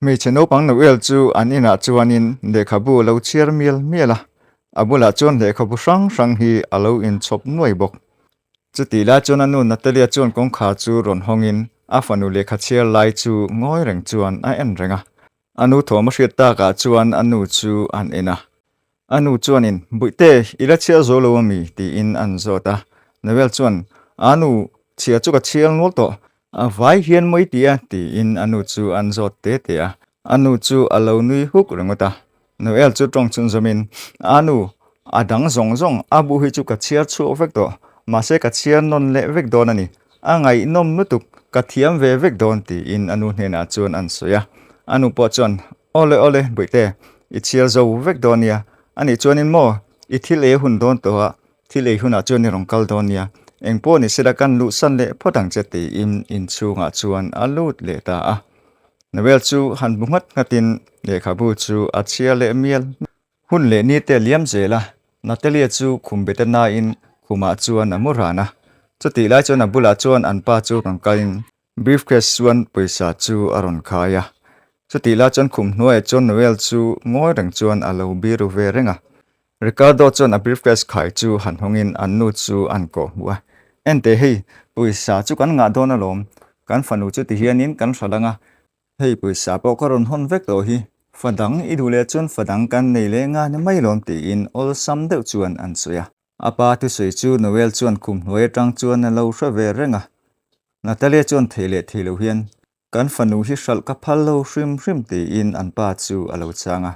Hmeichhe naupang Noel chu an inah chuanin lehkhabu a lo chhiar mial mial a, a bulah chuan lehkhabu hrang hrang hi a lo inchhawp nuai bawk. Chutih lai chuan a nu Natalia chuan kawngkhar chu rawn hawngin a fanu lehkha chhiar lai chu ngawi reng chuan a en reng a. A nu thawm a hriat takah chuan a nu chu an en a. A nu chuanin, Buihte, i la chhiar zo lo ami? tiin an zawt a. Noel chuan, A nu, chhiar chu ka chhiar nual tawh. A vai hian mawi ti a, tiin a nu chu an zawt te te a. A nu chu a lo nui huk ringawt a. Noel chu tawng chhunzawmin, A nu, a dang zawng zawng, a bu hi chu ka chhiar chhuak vek tawh. Mahse ka chhiar nawn leh vek dawn a ni. A ngaihnawm lutuk, ka thiam ve vek dawn, tiin a nu hnenah chuan an sawi a. A nu pawh chuan, Awle awle Buihte, i chhiar zo vek dawn nia. Anih chuanin maw, i thil ei hun dawn tawh a, thil ei hunah chuan i rawn kal dawn nia. Eng pawh ni sela kan luhsan leh phawt ang che tiin inchhungah chuan a lut leh ta a. Noel chu han bu nghat nghatin lehkhabu chu a chhiar leh mial. Hun leh ni te liam zel a, Natalia chu khum bete nain khumah chuan a mu ran a. Chutih lai chuan a bulah chuan an pa chu rawn kalin Briefcase chuan pawisa chu a rawn khai a, chutih lai chuan khum hnuaiah chuan Noel chu ngawi reng chuan a lo biru ve reng a. Ricardo chuan a briefcase khai chu han hawngin an nu chu an kawh hmuh a, Enteh hei, pawisa chu kan ngah dawn alawm, kan fanu chu tihianin kan hra lang a, hei pawisa pawh ka rawn hawn vek tawh hi, fa dang i duh leh chuan fa dang kan nei leh nga ni mai lawm tiin awlsam deuh chuan an sawi a. A pa thusawi chu Noel chuan khum hnuai atang chuan a lo hre ve reng a. Natalia chuan thei leh thei lo hian, Kan fanu hi hralh ka phal lo hrim hrim tiin an pa chu a lo chang a.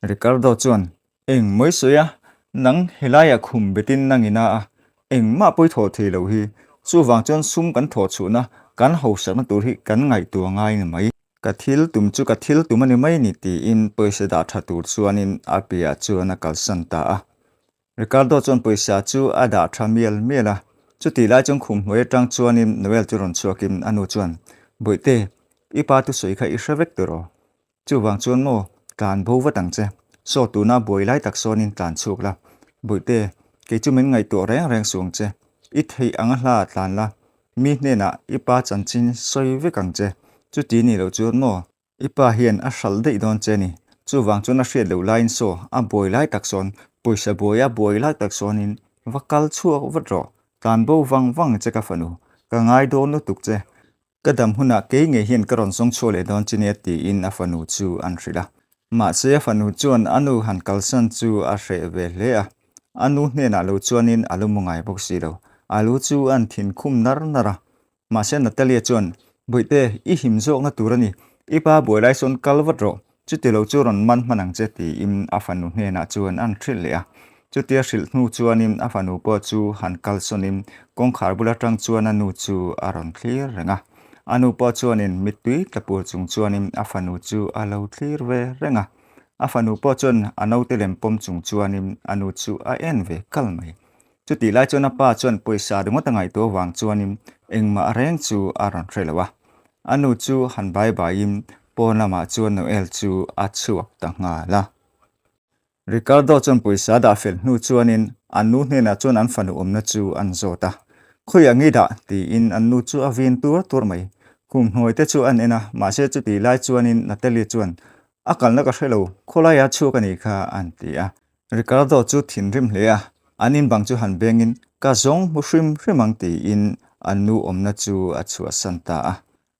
Ricardo chuan, Eng mawi sawi a, nang helaiah khum betin nang ina a, engmah pawi thawh thei lo hi, chuvang chuan sum kan thawh chhuhna, kan hausakna tur hi kan ngaihtuah ngai ni mai. Ka thil tum chu ka thil tum a ni mai ni tiin pawisa dah tha tur chuanin a piah chuan a kalsan ta a. Ricardo chuan pawisa chu a dah tha mial mial a, chutih lai chuan khum hnuai atang chuanin Noel chu rawn chhuakin a nu chuan, Bawihte, i pa thusawi kha i hre vek tawh rawh. Chuvang chuan maw, tlan bo vat ang che. Saw tuna buai lai tak sawnin tlan chhuak la. Bawihte, kei chu min ngaihtuah reng reng suh ang che. I theih anga hla tlan la, mi hnenah i pa chanchin sawi vek ang che. Chuti ni loh chuan maw, I pa hian a hralh daih dawn che ni. Chuvang chuan a hriat loh laiin saw a buai lai tak sawn, pawisa buai a buai lai tak sawnin va kal chhuak vat rawh. Tlan bo vang vang che ka fanu, ka ngai dawn lutuk che. Ka dam hunah kei ngei hian ka rawn zawng chhuak leh dawn che nia tiin a fanu chu an hrilh a. Mahse a fanu chuan a nu han kalsan chu a hreh ve hle a. A nu hnenah lo chuanin a lu mu ngai bawk si lo. A lu chu an thinkhum nar nar a. Mahse Natalia chuan, Bawihte, i him zawkna tur a ni. I pa buai lai sawn kal vat rawh. Chuti lo chu rawn man hman ang che tiin a fanu hnenah chuan an hrilh leh a. Chutia hrilh hnu chuanin a fanu pawh chu han kalsawnin kawngkhar bul atang chuan a nu chu a rawn thlir reng a. A nu pawh chuanin mittui tla pur chung chuanin a fanu chu a lo thlir ve reng a. A fanu pawh chuan a naute lem pawm chung chuanin a nu chu a en ve kal mai. Chutih lai chuan a pa chuan pawisa ringawt a ngaihtuah avang chuanin engmah reng chu a rawn hre lo a. A nu chu han bai baiin pawn lamah chuan Noel chu a chhuak ta nghal a. Ricardo chuan pawisa dah fel hnu chuanin an nu hnenah chuan an fanu awmna chu an zawt a. Khawiah nge dah? tiin an nu chu a vin tur tur mai. Khum hnuai te chu an en a, mahse chutih lai chuanin Natalie chuan, A kalna ka hre lo, khawlaia chhuak a nih kha, an ti a. Ricardo chu thinrim hle a, an in bang chu han bengin ka zawng hmu hrim hrim ang tiin an nu awmna chu a chhuahsan ta a.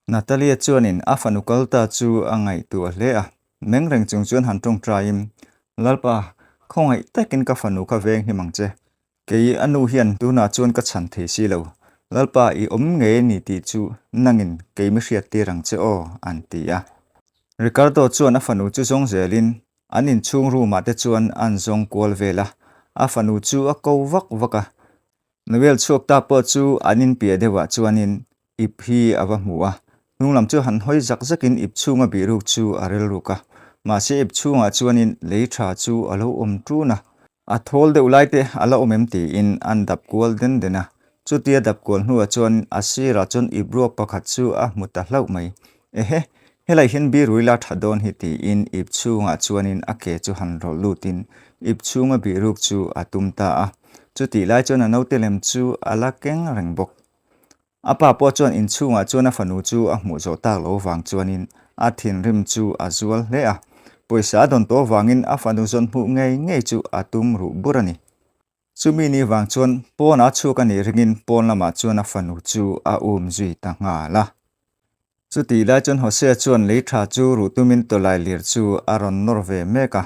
Natalia chuanin a fanu kal ta chu a ngaihtuah hle a, meng reng chung chuan han tawngtaiin, Lalpa, khawngaih takin ka fanu kha veng hlim ang che. Kei a nu hian tunah chuan ka chhan thei si lo. Lalpa i awm ngei a ni tih chu nangin kei mi hriat tir ang che aw, an ti a. Ricardo chuan a fanu chu zawng zelin An inchhung room ah te chuan an zawng kual vel a, a fanu chu a ko vak vak a. Noel chhuak ta pawh chu an inpiah deuhah chuanin ip hi a va hmu a, hnunglam chu han hawi zak zakin ip chhunga bihruk chu a rilruk a, mahse ip chhungah chuanin lei tha chu a lo awm ṭun a. A thawl deuh lai te a la awm em tiin an dap kual den den a, chutia dap kual hnuah chuan a sirah chuan ip ruak pakhat chu a hmu ta hlauh mai. Ehe, helai hian birui la tha dawn hi tiin ip chhungah chuanin a ke chu han rawlh lutin ip chhunga biruk chu a tum ta a, chutih lai chuan a naute lem chu a la keng reng bawk. A pa pawh chuan inchhungah chuan a fanu chu a hmuh zawh tak loh vang chuanin a thinrim chu a zual hle a. Pawisa a dawn tawh avangin a fanu zawn hmuh ngei ngei chu a tum ruh bur a ni. Chumi ni vang chuan pawnah a chhuak a nih ringin pawn lamah chuan a fanu chu a um zui ta nghal a. Chutih lai chuan Hosea chuan lei tha chu ruh tumin tawlai lir chu a rawn nawr ve mek a.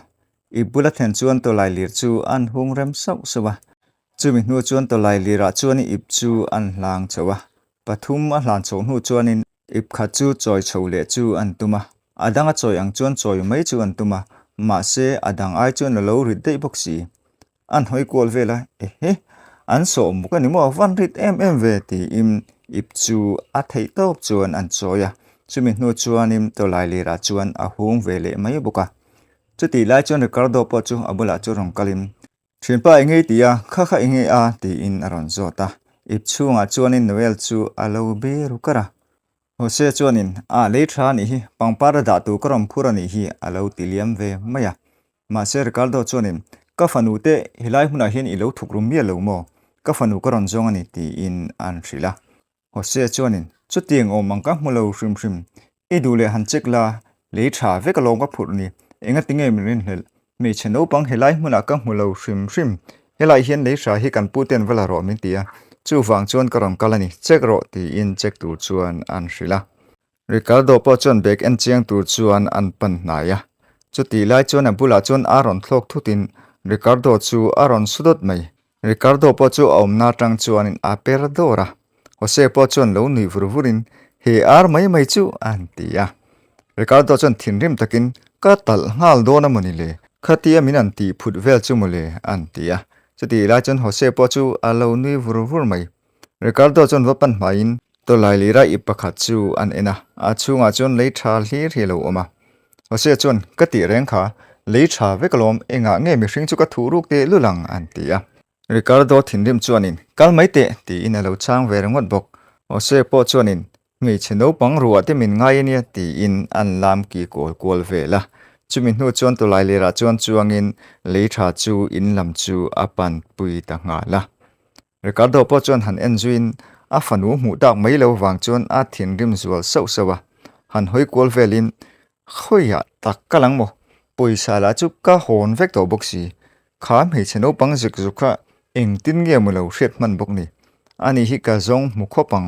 Ip bula thlen chuan tawlai lir chu an hung rem sauh sauh a. Chumi hnu chuan tawlai lirah chuan ip chu an hlang chho a. Pathum a hlan chhoh hnu chuanin ip khat chu chawi chho leh chu an tum a. A dang a chawi ang chuan chawi mai chu an tum a, mahse a dang ai chuan a lo rit daih bawk si. An hawi kual vel a, Ehe, an sawh muk a ni maw, van rit em em ve tiin ip chu a theih tawp chuan an chawi a, chumi hnu chuanin tawlai lirah chuan a hung ve leh mai bawk a. Chutih lai chuan Ricardo pawh chu a bulah chu rawn kalin, Thianpa eng ngei ti a, kha kha eng ngei a tiin a rawn zawt a, ip chhungah chuanin Noel chu a lo be ru kar a. Jose chuanin, A, lei tha a nih hi, pangpar a dah tur ka rawn phur a nih hi a lo ti liam ve mai a. Mahse Ricardo chuanin, Ka fanu te, helai hmunah hian i lo thuk rum miah lo maw? Ka fanu ka rawn zawng a ni, tiin an hrilh a. Jose chuanin, Chutiang awm ang ka hmu lo hrim hrim. I duh leh han check la, lei tha vek alawm ka phurh ni. Engati nge min rinhlelh? Hmeichhe naupang helai hmunah ka hmu lo hrim hrim. Helai hian lei hra hi kan pu ten va la rawh min ti a, chuvang chuan ka rawn kal a ni, check rawh, tiin check tur chuan an hrilh a. Ricardo pawh chuan bag en chiang tur chuan an pan hnai a. Chutih lai chuan a bulah chuan a rawn thlawk thutin Ricardo chu a rawn su dawt mai. Ricardo pawh chu a awmna atang chuanin a per dawr a. Jose pawh chuan lo nuih vur vurin, He ar mai mai chu an ti a. Ricardo chuan thinrim takin, Ka talh nghal dawn a mawni le? Khatia min an tih phut vel chu mawle an ti a. Chutih lai chuan Jose pawh chu a lo nui vur vur mai. Ricardo chuan va pan hmaiin tawlai lira ip pakhat chu an en a, a chhungah chuan lei tha hlir hi a lo awm a. Jose chuan, Ka tih reng kha, lei tha vek alawm, engah nge mihring chu ka thuh ruk teh lul ang? an ti a. Ricardo thinrim chuanin, Kal mai teh, tiin a lo chhang ve ringawt bawk. Jose pawh chuanin, Hmeichhe naupang ruah te min ngai ania, tiin an lam ki kual kual vel a. Chumi hnu chuan tawlai lirah chuan chuangin lei tha chu in lam chu a pan pui ta nghal a. Ricardo pawh chuan han en zuiin a fanu hmuh tak mai lo vang chuan a thinrim zual sauh sauh a, han hawi kual velin, Khawiah tak ka lang maw? Pawisa lah chu ka hawn vek tawh bawk si. Kha hmeichhe naupang zuk zuk kha engtin nge maw lo hriat hman bawk ni? Ani hi ka zawng hmu khawp ang.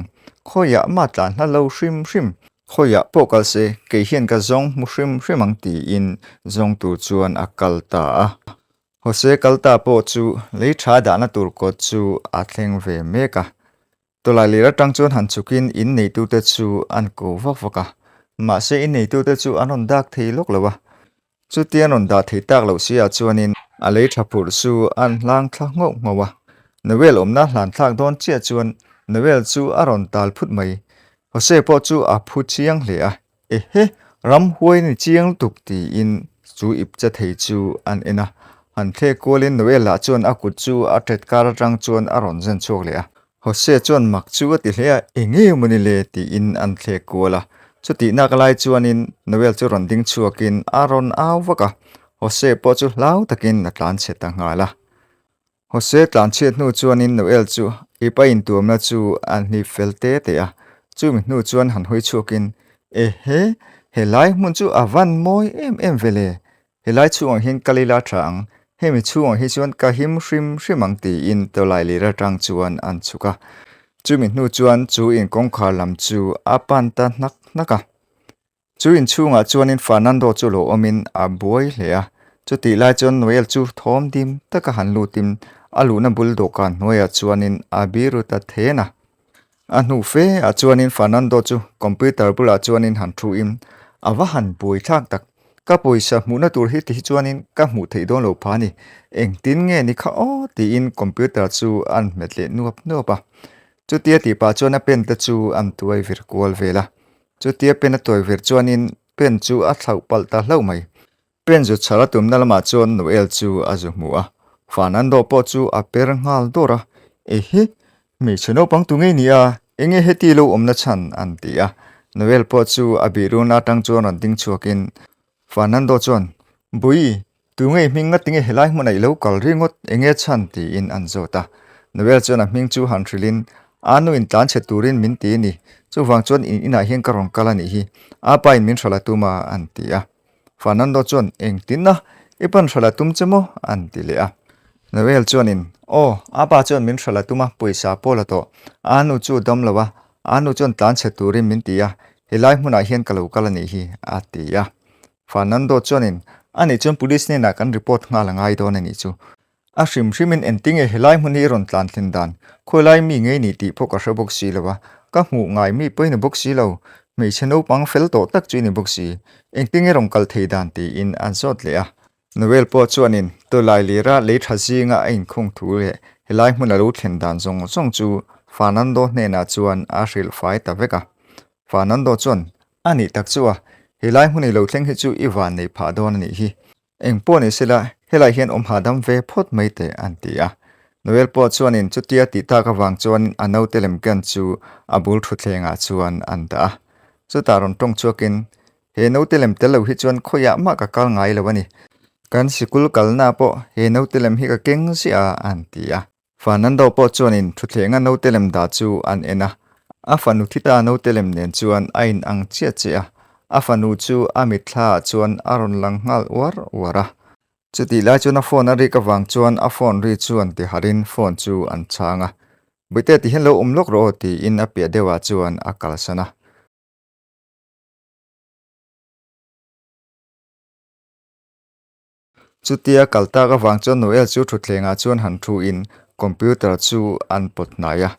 Khawiah mah tlan hla lo hrim hrim. Khawiah pawh kal se, kei hian ka zawng hmu hrim hrim ang tiin zawng tur chuan a kal ta a. Jose Kalta pawh chu lei tha dahna tur kawt chu a thleng ve mek a. Tawlai lir atang chuan han chhukin in neitute chu an ko vak vak a, mahse in neitute chu an rawn dak thei lawk lo a. Chutia an rawn dah thei tak loh si ah chuanin a lei tha phurh chu an hlang thla nghauh nghauh a. Noel awmna hlan thlak dawn chiah chuan Noel chu a rawn tal phut mai. Jose pawh chu a phu chiang hle a, Ehe, ramhuai ni chiang lutuk tiin chu ip che thei chu an en a. Han thlek kualin Noel lah chuan a kut chu a tet kar atang chuan a rawn zen chhuak leh a. Jose chuan mak chu a ti hle a, Enge maw ni le tiin an thlek kual a. Chutih nak lai chuanin Noel chu rawn ding chhuakin a rawn au vak a, Jose pawh chu hlau takin a tlan chhe ta nghal a. Jose tlanchhiat hnu chuanin Noel chu ip a intuamna chu a hnip fel te te a, chumi hnu chuan han hawi chhuakin, Ehe, helai hmun chu a van mawi em em ve le, helai chhungah hian kal ila tha ang, hemi chhungah hi chuan ka him hrim hrim ang tiin tawlai lir atang chuan an chhuk a. Chumi hnu chuan chu in kawngkhar lam chu a pan ta hnak hnak a. Chu inchhungah chuanin Fernando chu lo awmin a buai hle a, chutih lai chuan Noel chu thawm dim taka han lutin a luhna bul dawhkan hnuaiah chuanin a biru ta then a. A hnu fe ah chuanin Fernando chu computer bulah chuanin han thuin a va han buai thlak tak, ka pawisa hmuhna tur hi ti hi chuanin ka hmuh theih dawn lo pha a ni, engtin nge ni kha aw tiin computer chu an hmet leh nuap nuap a. Chutia tih pah chuan a pen te chu an tuai vir kual vel a. Chutia pen a tuai vir chuanin pen chu a thlauh palh ta hlauh mai. Pen zu chhar a tumna lamah chuan Noel chu a zu hmu a, Fernando pawh chu a per nghal dawr a, Ehe, hmeichhe naupang tu ngei ni a, enge heti lo awmna chhan? an ti a. Noel pawh chu a bihruna atang chuan rawn ding chhuakin Fernando chuan, Bui, tu ngei hming nga tinge helai hmunah i lo kal ringawt, enge chhan? tiin an zawt a. Noel chuan a hming chu han hrilhin. Anu in tlan chhe turin min ti a ni. Chuvang chuan in inah hian ka rawn kal a nih hi. Apa in min hralh a tum a, an ti a. Fernando chuan, Engtin a? I pan hralh a tum che maw? an ti leh a. Noel chuanin, Aw, apa chuan min hralh a tum a, pawisa pawh la tawh. Anu chu dam lo a, Anu chuan tlan chhe turin min ti a, helai hmunah hian ka lo kal a nih hi, a ti a. Fernando chuanin, Anih chuan police hnenah kan report nghal a ngai dawn a nih chu. A hrim hrimin engtinge helai hmun hi i rawn tlan thlen dan? Khawilai mi ngei ni tih pawh ka hre bawk si lo a, ka hmuh ngai mi pawh i ni bawk si lo. Hmeichhe naupang fel tawh tak chu i ni bawk si. Engtinge rawn kal thei dan tiin an zawt leh a. Noel pawh chuanin tawlai lira lei tha zinga a inkhung thu leh helai hmun a lo thlen dan zawng zawng chu Fernando hnenah chuan a hrilh fai ta vek a. Fernando chuan, A nih tak chu a, helai hmun i lo thleng hi chu i van nei phah dawn a nih hi. Eng pawh ni sela, helai hian awm hahdam ve phawt mai teh, an ti a. Noel pawh chuanin chutia tih tak avang chuan a naute lem ken chu a bul thutthlengah chuan an dah a. Chutah rawn tawng chhuakin, He naute lem tel lo hi chuan khawiah mah ka kal ngai lo a ni. Kan sikul kalna pawh he naute lem hi ka keng ziah a, an ti a. Fernando pawh chuanin thuthlenga naute lem dah chu an en a, a fanu thita naute lem nen chuan a in ang chiah chiah a, a fanu chu a mitthlaah chuan a rawn lang nghal uar uar a. Chutih lai chuan a phone a rik avang chuan a phone ri chuan ti harhin phone chu an chhang a, Bawihte ti hian lo awm lawk rawh aw tiin a piah deuhah chuan a kalsan a. Chutia kal tak avang chuan Noel chu thutthlengah chuan han thu in computer chu an pawt hnai a.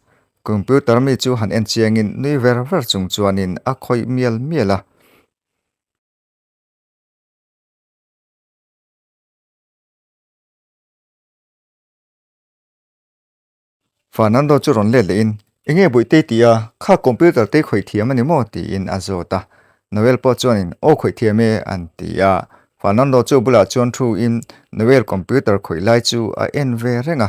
Computer mi chu han en chiangin nui ver ver chung chuanin a khawih mial mial a. Fernando chu rawn let lehin, Enge Bawihte ti a, kha computer te khawih thiam a ni maw? tiin a zawt a. Noel pawh chuanin, Aw khawih thiam e, an ti a. Fernando chu bulah chuan thu in Noel computer khawih lai chu a en ve reng a.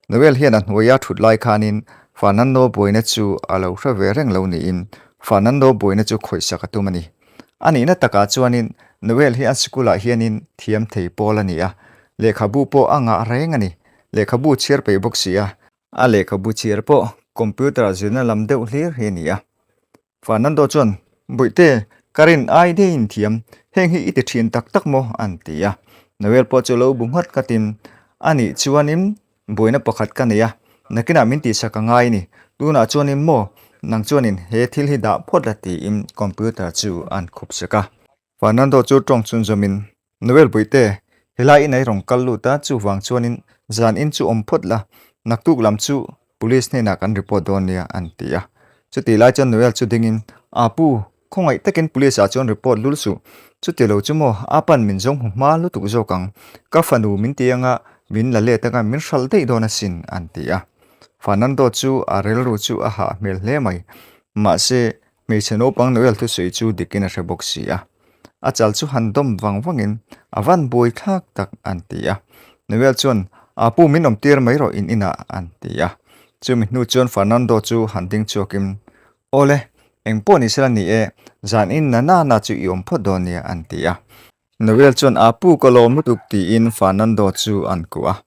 Noel hian a hnuaia thut lai khanin Fernando buaina chu a lo hre ve reng lo niin Fernando buaina chu khawihsak a tum a ni. A nihna takah chuanin Noel hi an sikulah hianin thiam thei pawl a ni a, lehkhabu pawh a ngah reng a ni. Lehkhabu chhiar peih bawk si a. A lehkhabu chhiar pawh computer zirna lam deuh hlir hi a ni a. Fernando chuan, Bawihte, ka rin ai deiin thiam, heng hi i ti thin tak tak maw? an ti a. Noel pawh chu lo bu nghat nghatin, A nih chuanin buaina pakhat ka nei a, nakinah min tihsak a ngai a ni. Tunah chuanin maw, nang chuanin he thil hi dah phawt la tiin computer chu an khup sek a. Fernando chu tawng chhunzawmin, Noel Bawihte, helai in ei rawn kal lut a, chuvang chuanin zan in chu awm phawt la, naktuk lam chu Police hnenah kan report dawn nia, an ti a. Chutih lai chuan Noel chu dingin, A pu, khawngaih takin Police ah chuan report lul suh, chuti lo chu maw, a pan min zawng hmu hma lutuk zawk ang, ka fanu min ti anga min la let anga min hralh daih dawn asin, an ti a. Fernando chu a rilru chu a hah hmel hle mai, mahse, Hmeichhe naupang Noel thusawi chu dikin a hre bawk si a. A chal chu han dawm vang vangin a van buai thlak tak an ti a. Noel chuan, A pu min awm tir mai rawh in inah an ti a. Chumi hnu chuan Fernando chu han ding chhuakin, Awle, eng pawh ni sela ni e, zan in na na na chu i awm phawt dawn nia an ti a. Noel chuan, A pu ka lawm lutuk tiin Fernando chu an kuah a.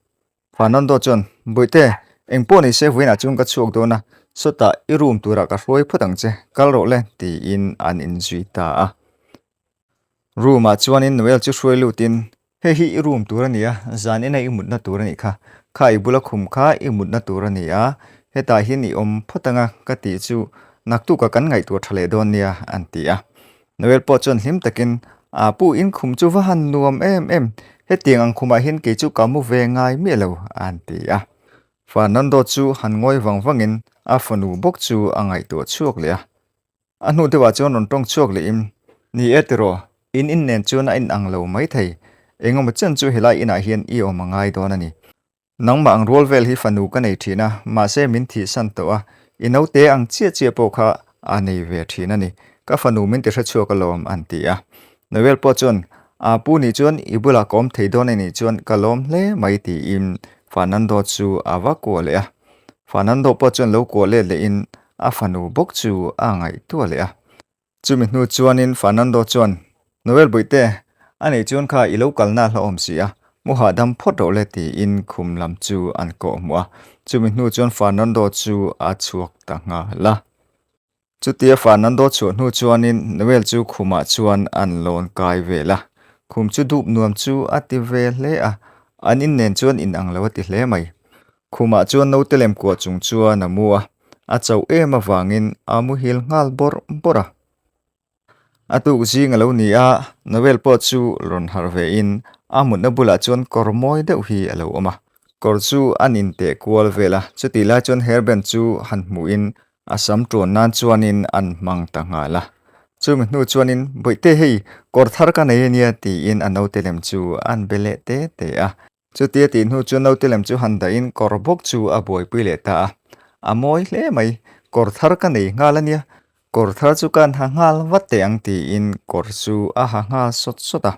Fernando chuan, Bawihte, eng pawh ni se vawiinah chuan ka chhuak dawn a, sawtah i room turah ka hruai phawt ang che, kal rawh le, tiin an inzui ta a. Room-ah chuanin Noel chu hruai lutin, Hei hi i room tur a ni a, zan ina i mutna tur a nih kha, kha i bula khum kha i mutna tur a ni a, hetah hian i awm phawt ang a, ka tih chu naktukah kan ngaihtuah tha leh dawn nia, an ti a. Noel pawh chuan hlim takin, A pu, in khum chu va han nuam em em, hetiang ang khumah hian kei chu ka mu ve ngai miah lo, an ti a. Fernando chu han ngawi vang vangin a fanu bawk chu a ngaihtuah chhuak leh a. A hnu deuhah chuan rawn tawng chhuak lehin, Ni e tiraw, in in nen chuan a inang lo maithei, engemaw chen chu helai inah hian i awm a ngai dawn a ni. Nangmah ang rual vel hi fanu ka nei thin a, mahse min thihsan tawh a, i naute ang chiah chiah pawh kha a nei ve thin a ni. Ka fanu min ti hrechhuak alawm an ti a. Noel pawh chuan, A pu nih chuan i bulah ka awm thei dawn a nih chuan ka lawm hle mai tiin Fernando chu a va kuah leh a. Fernando pawh chuan lo kuah let lehin a fanu bawk chu a ngaihtuah leh a. Chumi hnu chuanin Fernando chuan, Noel Bawihte, a neih chuan kha i lo kalna a hlauhawm si a, mu hahdam phawt rawh le tiin khum lam chu an kawh hmuh a. Chumi hnu chuan Fernando chu a chhuak ta nghal a. Chutia Fernando chhuah hnu chuanin Noel chu khumah chuan an lawn kai vel a. Khum chu dup nuam chu a ti ve hle a, an in nen chuan inang lo a ti hle mai. Khumah chuan naute lem kuah chung chuan a mu a, a chauh em avangin a muhil nghal bawrh bawrh a. A tuk zing a lo ni a, Noel pawh chu rawn harh ve in a mutna bulah chuan kawr mawi deuh hi a lo awm a. Kawr chu an inteh kual vel a, chutih lai chuan hairband chu han hmuhin a sam tuan nan chuanin an hmang ta nghal a. Chumi hnu chuanin, Bawihte hei, kawr thar ka nei a nia tiin a naute lem chu an be leh te te a. Chutia tih hnu chu naute lem chu han dahin kawr bawk chu a buaipui leh ta a. A mawi hle mai, kawr thar ka nei nghal a nia, kawr thar chu ka han ha nghal vat teh ang tiin kawr chu a ha nghal sawt sawt a.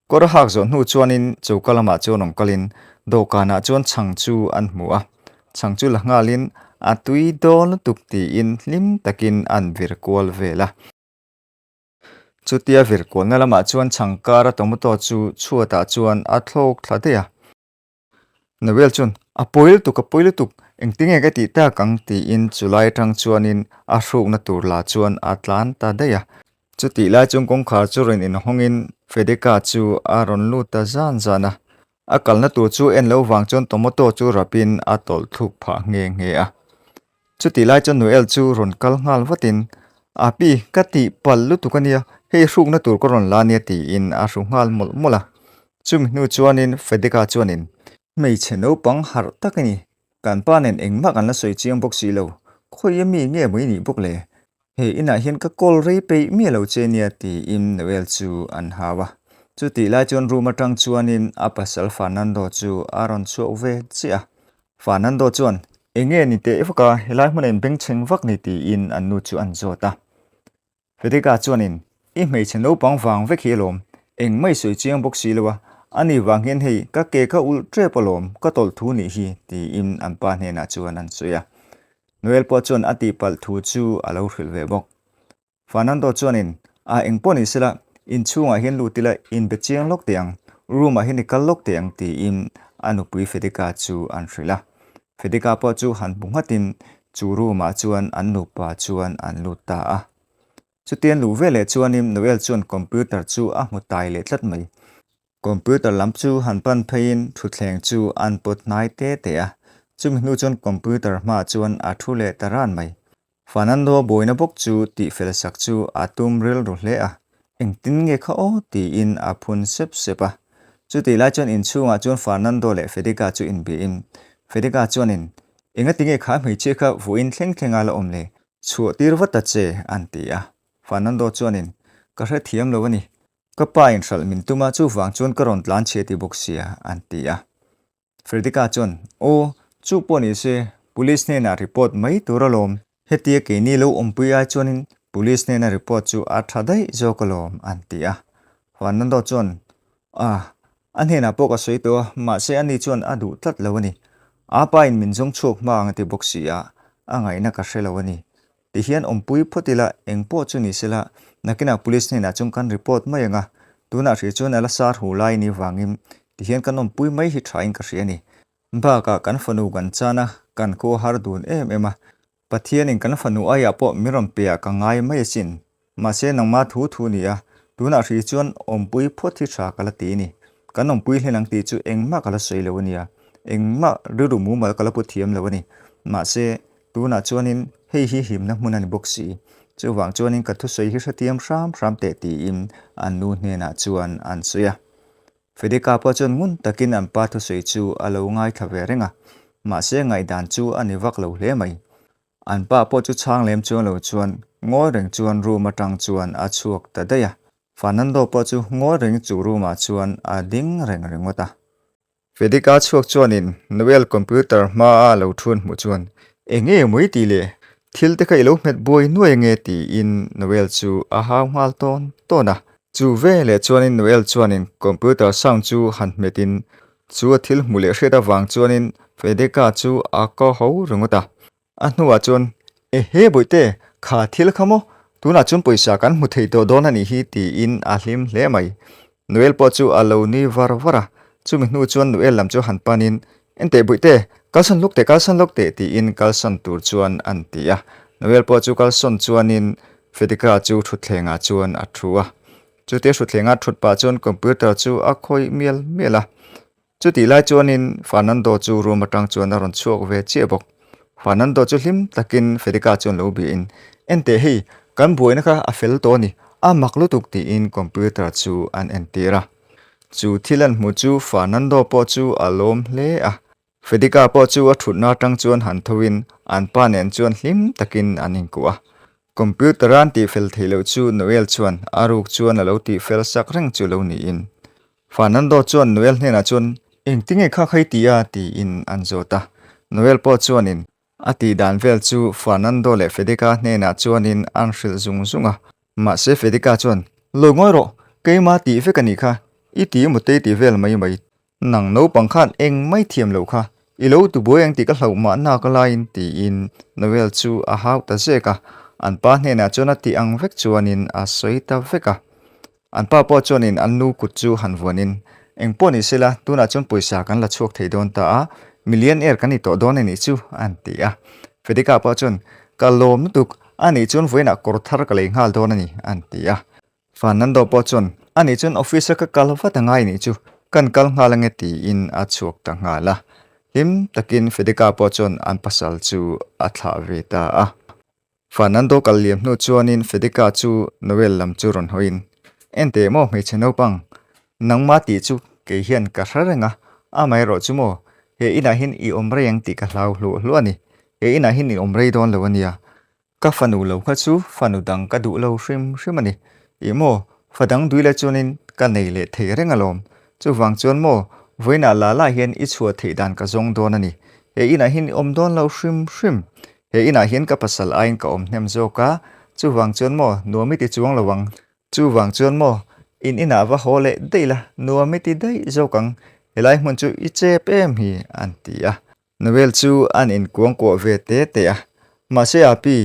Kawr a hak zawh hnu chuanin choka lamah chuan rawn kalin dawhkanah chuan chhang chu an hmu a, chhang chu la nghalin a tui dawn lutuk tiin hlim takin an vir kual vel a. Chutia vir kualna lamah chuan chhang kara tomato chu chhuatah chuan a thlawk thla daih a. Noel chuan, A pawi lutuk, a pawi lutuk, engtinge ka tih tak ang? tiin chulai atang chuanin a hrukna tur la chuan a tlan ta daih a. Chutih lai chuan kawngkhar chu rawn inhawngin Fedeka chu a rawn lut ta zan zan a. A kalna tur chu en lo vang chuan tomato chu rapin a tawlh thluk phah nghe nghe a. Chutih lai chuan Noel chu rawn kal nghal vatin, Api, ka tih palh lutuk a nia, hei hrukna tur ka rawn la nia tiin a hru nghal mawlh mawlh a. Chumi hnu chuanin Fedeka chuanin, Hmeichhe naupang harh tak a ni, kan pa nen engmah kan la sawi chiang bawk si lo, khawi ami nge maw i nih bawk le? He inah hian ka call rei peih miah lo che nia tiin Noel chu an hau a. Chutih lai chuan room atang chuanin a pasal Fernando chu a rawn chhuak ve chiah a. Fernando chuan, Enge ni teh vak a, helai hmunah in bengchheng vak ni tiin an nu chu an zawt a. Federica chuanin, I hmeichhe naupang vang vek hi alawm, engmah i sawi chiang bawk si lo a, ani vang hian hei ka ke kha ulh tep alawm, ka tawlh thu nih hi tiin an pa hnenah chuan an sawi a. Noel pawh chuan a tihpalh thu chu a lo hrilh ve bawk. Fernando chuanin, A engpawh ni sela, inchhungah hian lut ila inbe chiang lawk teh ang, room-ah hian i kal lawk teh ang tiin a nupui Fedika chu an hrilh a. Fedika pawh chu han hmu nghatin chu room-ah chuan an nupa chuan an lut ta a. Chutian luh veleh chuanin Noel chuan computer chu a hmu tai leh tlat mai. Computer lam chu han pan pheiin thutthleng chu an pawt hnai te te a, chumi hnu chuan computer hmaah chuan a thu leh ta ran mai. Fernando buaina bawk chu tihfel sak chu a tum rilru hle a, engtin nge kha aw tiin a phun sep sep a. Chutih lai chuan inchhungah chuan Fernando leh Fedika chu inbiain, Fedika chuanin, Engati nge kha hmeichhia kha vawiin thleng thlenga la awm le? Chhuah tir vat ta che, an ti a. Fernando chuanin, Ka hrethiam lo a ni. Ka pa in hralh min tum a, chuvang chuan ka rawn tlan chhe ti bawk sia, an ti a. Fredika chuan, Aw, chu pawh ni se, Police hnenah report mai tur alawm. Hetia keini lo awmpui ai chuanin Police hnena report chu a tha daih zawk alawm, an ti a. Fernando chuan, Ah, a hnenah pawh ka sawi tawh a, mahse ani chuan a duh tlat lo a ni. A pa in min zawng chhuak hma ang a ti bawk si a, a ngaihna ka hre lo a ni. Tihian awmpui phawt ila, eng pawh chu ni sela, nakinah police hnenah chuan kan report mai ang a, tunah hrih chuan a la sar hu lai ni vangin tihian kan awmpui mai hi thain ka hria a ni. Bakah kan fanu kan chan a, kan khua har dun em em a, Pathianin kan fanu aiah pawh min rawn pe ah ka ngai mai asin. Mahse nangma thu thu ni a, tunah hrih chuan awmpui phawt hi tha ka la ti a ni. Kan awmpui hlen ang tih chu engmah ka la sawi lo a nia, engmah rilru mumal ka la pu thiam lo a ni. Mahse Tunah chuanin hei hi himna hmun a ni bawk si. Chuvang chuanin ka thusawi hi hretiam hram hram teh tiin an nu hnenah chuan an sawi a. Fedeka pawh chuan ngun takin an pa thusawi chu a lo ngaithla ve reng a, mahse ngaihdan chu a ni vak lo hle mai. An pa pawh chu chhang lem chuan lo chuan ngawi reng chuan room atang chuan a chhuak ta daih a. Fernando pawh chu ngawi reng chu room ah chuan a ding reng ringawt a. Fedika chhuak chuanin Noel computer hmaa lo thun hmuh chuan, Eng nge maw i tih le? Thil te kha i lo hmet buai nuai ange tiin Noel chu a hau nghal tawn tawn a. Chu veleh chuanin Noel chuanin computer sound chu han hmetin chu a thil hmuh leh hriat avang chuanin Fedika chu a ko ho ringawt a. A hnuah chuan, Ehe Bawihte, kha thil kha maw? Tunah chuan pawisa kan hmu thei tawh dawn a nih hi tiin a hlim hle mai. Noel pawh chu a lo nui var var a, chumi hnu chuan Noel lam chu han panin, Enteh Bawihte, Kalsan lawk teh, kalsan lawk teh tiin kalsan tur chuan an ti a. Noel pawh chu kalsawn chuanin Fedika chu thutthlengah chuan a thu a. Chutia thutthlengah thut pah chuan computer chu a khawih mial mial a. Chutih lai chuanin Fernando chu room atang chuan a rawn chhuak ve chiah bawk. Fernando chu hlim takin Fedika chuan lo biahin, Enteh hei, kan buaina kha a fel tawh a ni, a mak lutuk tiin computer chu an entir a. Chu thil an hmuh chu Fernando pawh chu a lawm hle a. Fedika pawh chu a thutna atang chuan han thoin an pa nen chuan hlim takin an inkuah a. Computer a an tihfel theih loh chu Noel chuan a ruk chuan a lo tihfel sak reng chu lo niin. Fernando chuan Noel hnenah chuan Engtinge kha khai ti a? tiin an zawt a. Noel pawh chuanin a tih dan vel chu Fernando leh Fedika hnenah chuanin an hrilh zung zung a. Mahse Fedika chuan Lo ngawi rawh, keimah tih vek a nih kha, i ti emaw tei ti vel mai mai. Nang naupang khan eng mai thiam loh kha, i lo tubuai ang tih ka hlauh mah nak laiin tiin Noel chu a hau ta zek a, an pa hnenah chuan a tih ang vek chuanin a sawi ta vek a. An pa pawh chuanin an nu kut chu han vuanin, Eng pawh ni sela, tunah chuan pawisa kan la chhuak thei dawn ta a, millionaire kan ni tawh dawn a nih chu, an ti a. Fedika pawh chuan, Ka lawm lutuk, a nih chuan vawiinah kawr thar ka lei nghal dawn a ni, an ti a. Fernando pawh chuan, Ani chuan office a ka kal vat a ngai nih chu, kan kal nghal ange tiin a chhuak ta nghal a. Hlim takin Fedeka pawh chuan an pasal chu a thlah ve ta a. Fernando kal liam hnu chuanin Fedeka chu Noel lam chu rawn hawiin, Enteh maw hmeichhe naupang, nangmah tih chu kei hian ka hre reng a, amaherawh chu maw, he inah hian i awm rei ang tih ka hlau hluah hluah a ni, he inah hian i awm rei dawn lo a nia, Ka fanu lo kha chu fanu dang ka duh lo hrim hrim a ni. Ih maw, fa dang dui leh chuanin ka nei leh thei reng alawm. Chuvang chuan maw, vawiinah la lah hian i chhuah theih dan ka zawng dawn a ni. He inah hian i awm dawn lo hrim hrim. He inah hian ka pasal aiin ka awm hnem zawk a, chuvang chuan maw, nuam i ti chuang lo ang. Chuvang chuan maw, in inah va haw leh daih la, nuam i ti daih zawk ang. Helai hmun chu i chep em hi, an ti a. Noel chu an inkuangkuah ve te te a, mahse a pi,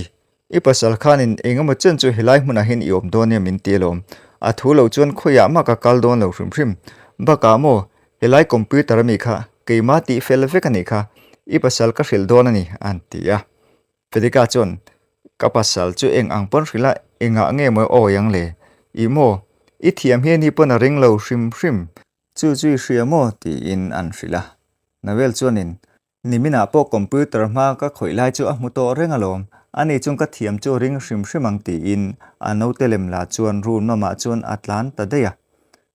i pasal khanin eng emaw chen chu helai hmunah hian i awm dawn nia min ti alawm, a thu lo chuan khawiah mah ka kal dawn lo hrim hrim, bakah maw helai computer ami kha keimah tih fel vek a nih kha, i pasal ka hrilh dawn a ni an ti a. Fedika chuan ka pasal chu eng ang pawn hrilh a, engah nge maw awi ang le, ih maw i thiam hi ani pawn a ring lo hrim hrim, Chu chu i hria maw? tiin an hrilh a. Noel chuanin, Niminah pawh computer hma ka khawih lai chu a hmu tawh reng alawm, ani chuan ka thiam chu ring hrim hrim ang tiin a naute lem la chuan room lamah chuan a tlan ta daih a.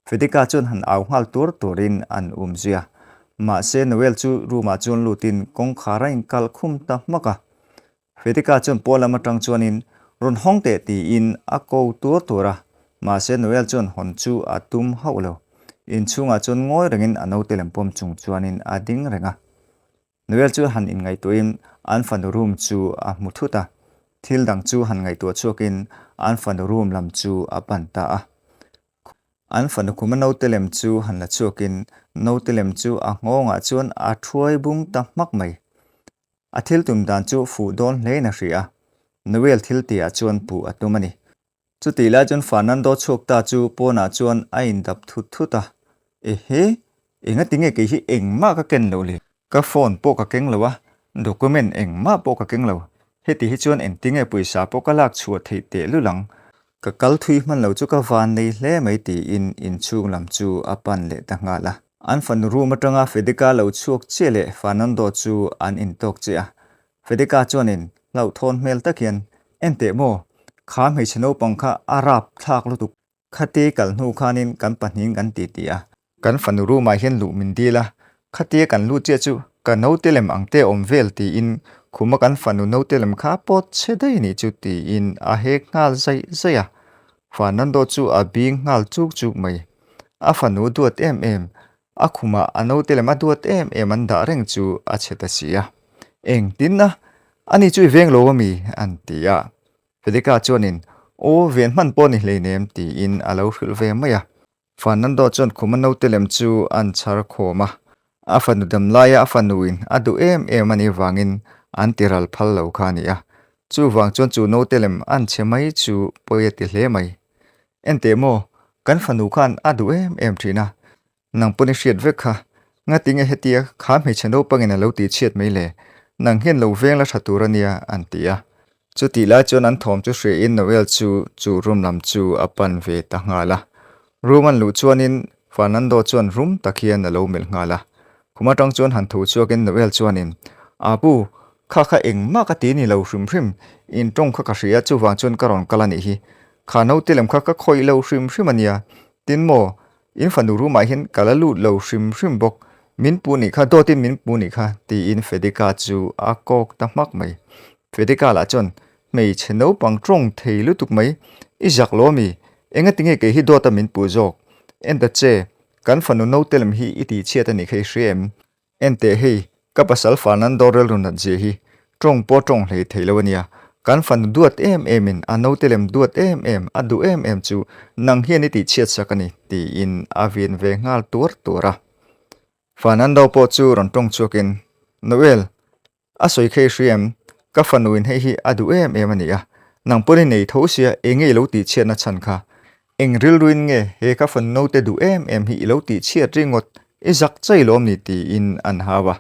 Fedika chuan han au nghal tur turin an um zui a. Mahse Noel chu room ah chuan lutin kawngkhar a inkalh khum ta hmak a. Fedika chuan pawn lam atang chuanin rawn hawng teh tiin a ko tur tur a, mahse Noel chuan hawn chu a tum hauh lo. Inchhungah chuan ngawi rengin a naute lem pawm chung chuanin a ding reng a. Noel chu han inngaihtuahin an fanu room chu a hmu thut a, thil dang chu han ngaihtuah chhuakin an fanu room lam chu a pan ta a. An fanu khuma naute lem chu han la chhuakin naute lem chu a nghawngah chuan a thuai bung ta hmak mai. A thil tum dan chu fuh dawn hlein a hria a, Noel thil tihah chuan puh a tum a ni. Chutih lai chuan Fernando chhuak ta chu pawnah chuan a indap thut thut a, Ehe, engati nge kei hi engmah ka ken loh le? Ka phone pawh ka keng lo a, document engmah pawh ka keng lo. Heti hi chuan engtinge pawisa pawh ka lak chhuah theih tehlul ang? Ka kal thui hman lo chu ka van nei hle mai tiin inchhung lam chu a pan leh ta nghal a. An fanu room atanga Fedeka lo chhuak chiah leh Fernando chu an intawk chiah a. Fedeka chuanin hlauhthawn hmel tak hian, Enteh maw, kha hmeichhe naupang kha a rap thlak lutuk. Khati kal hnu khanin kan pahnihin kan ti ti a. Kan fanu room ah hian luh min dil a, khatia kan lut chiah chu ka naute lem ang te awm vel tiin khuma kan fanu naute lem kha pawt chhe daih nih chu tiin a hek nghal zaih zaih a. Fernando chu a bing nghal chuk chuk mai. A fanu duat em em, a khumah a naute lem a duat em em an dah reng chu a chhe ta si a. Engtin a, ani chu i veng lo ami? an ti a. Fedeka chuanin, Aw, ven hman pawh ni hleinem, tiin a lo hrilh ve mai a. Fernando chuan khuma naute lem chu an chhar khawm a, a fanu dam laia a fanuin a duh em em a nih vangin an ti ral phal lo kha a ni a. Chuvang chuan chu naute lem an chhe mai chu pawi a ti hle mai. Enteh maw, kan fanu khan a duh em em thin a, Nang pawn i hriat vek kha. Ngatinge hetia kha hmeichhe naupangin a lo tih chhiat mai le? Nang hian lo veng la tha tur a nia, an ti a. Chutih lai chuan an thawm chu hriain Noel chu chu room lam chu a pan ve ta nghal a. Room an luh chuanin Fernando chuan rum tak hian a lo melh nghal a. Khum atang chuan han tho chhuakin Noel chuanin, Apu, kha kha engmah ka ti ni lo hrim hrim, in tawng kha ka hria chuvang chuan ka rawn kal a nih hi. Kha naute lem kha ka khawih lo hrim hrim a nia. Tin maw, In fanu room-ah hian ka la lut lo hrim hrim bawk, min pu nih kha, dawtin min pu nih kha, tiin Fedika chu a kawk ta hmak mai. Fedika lah chuan, Hmeichhe naupang tawng thei lutuk mai, i zak lo ami? Engati nge kei hi dawta min puh zawk? En ta che, kan fanu naute lem hi i tihchhiat a nih kha i hria em? Enteh hei, ka pasal Fernando rilru nat zia hi tawng pawh tawng hlei thei lo a nia. Kan fanu duat em emin a naute lem duat em em, a duh em em chu nang hian i tihchhiat sak a ni, tiin a vin ve nghal tuar tuar a. Fernando pawh chu rawn tawng chhuakin, Noel, A sawi kha i hria em? Ka fanuin hei hi a duh em em a ni a, nang pawn i nei tho sia eng nge i lo tihchhiatna chhan kha? Eng rilruin nge he ka fanu naute duh em em hi i lo tihchhiat ringawt? I zak chai lawm ni tiin an hau a.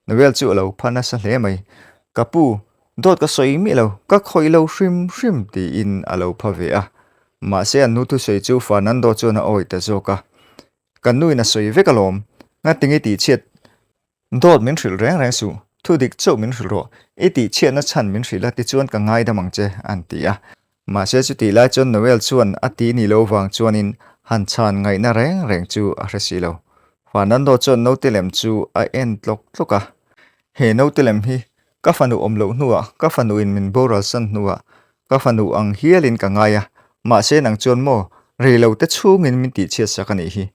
Noel chu a lo pha nasa hle mai. Ka pu, dawt ka sawi miah lo, ka khawih lo hrim hrim tiin a lo pha ve a. Mahse an nu thusawi chu Fernando chuan a awi ta zawk a. Ka nuin a sawi vek alawm, ngatinge tihchhiat Dawt min hrilh reng reng suh, thu dik chauh min hrilh rawh, i tih chhiatna chhan min hrilh a tichuan ka ngaidam ang che, an ti a. Mahse chutih lai chuan Noel chuan a tih ni lo vang chuanin han chhan ngaihna reng reng chu a hre si lo. Fernando chuan naute lem chu a en tlawk tlawk a, He naute lem hi ka fanu awm loh hnuah, ka fanuin min boral san hnuah ka fanu ang hialin ka ngai a, mahse nang chuan maw rei lo te chhungin min tihchhiat sak a nih hi.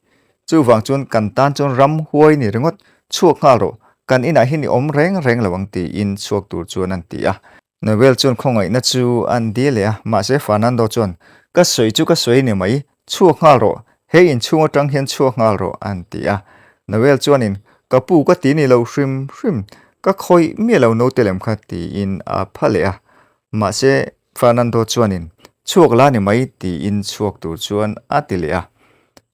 Chuvang chuan kan tan chuan ram huai ni ringawt, chhuak nghal rawh, kan inah hian i awm reng reng lo ang tiin chhuak tur chuan an ti a. Noel chuan khawngaihna chu an dil leh a, mahse Fernando chuan, Ka sawi chu ka sawi ni mai, chhuak nghal rawh, he inchhung atang hian chhuak nghal rawh an ti a. Noel chuanin, Ka pu ka ti ni lo hrim hrim, ka khawih miah lo naute lem kha tiin a pha leh a. Mahse, Fernando chuanin, Chhuak la ni mai, tiin chhuak tur chuan a ti leh a.